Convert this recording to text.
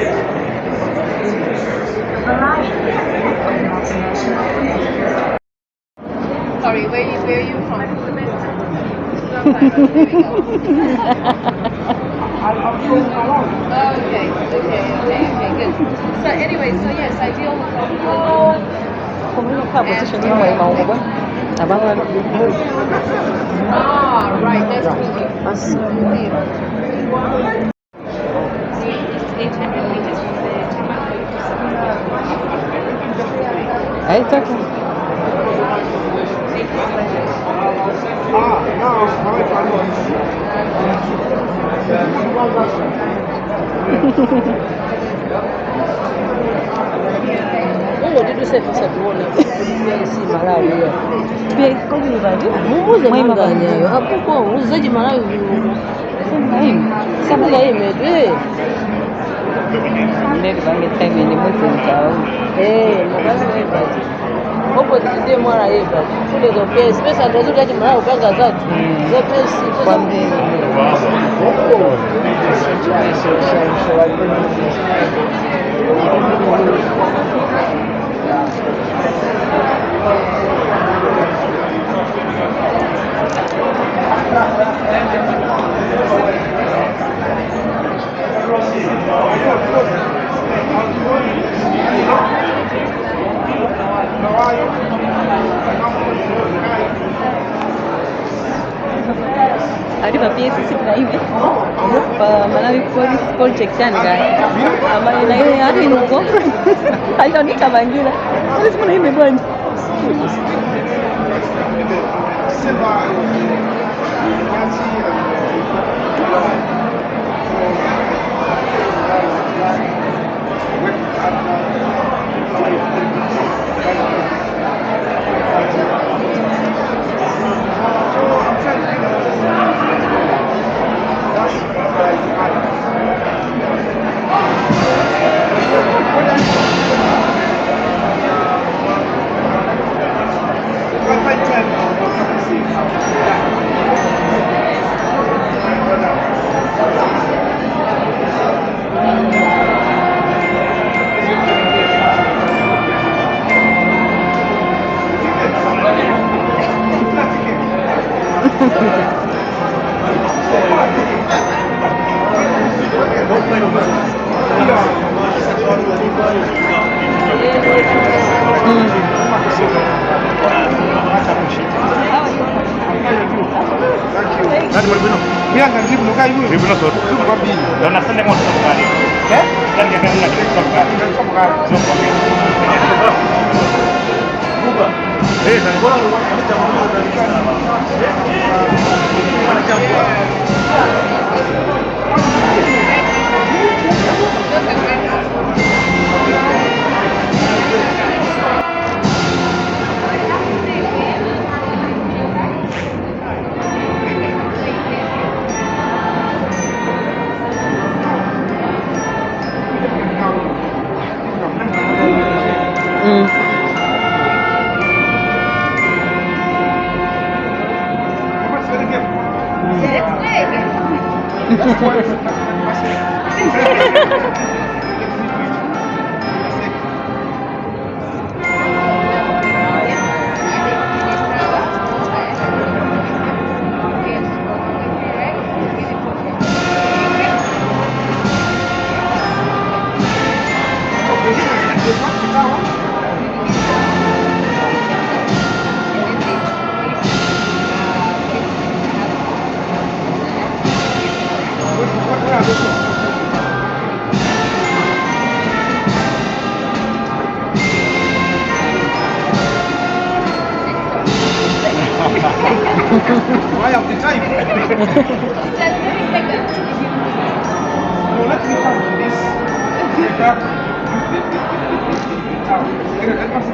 A variety of multinational companies. Sorry, where are you from? There we go. I'm from Malawi. Okay, okay, okay, okay, good. So anyway, so yes, I deal with Kumene position yomwe imaungwa ababa. Ah, right, nice to meet you. Basi. It's 800 meters from the tarmac going to It's okay. Ah, now, my Ungotiduse tione si Malawi ya. Pia kodi bali. Mumuze manganyayo apuko uzaji Malawi. Sema Sema ime tu eh. Ndeti bange time ni mwezi mtao. Eh, mabasi wewe basi. Opposite ndiye mwana yeye basi. Kule za PS pesa ndio zote aje Malawi panga zatu. Za PS Kwa mbele. Ali pa PSC kuna hivi pa Malawi Police Project yani gani ama ina ile hadi nuko alionika bangira lazima na ime bwana. I have the time. Just 30 seconds. If you No, let me come to this. The back, the town. Let us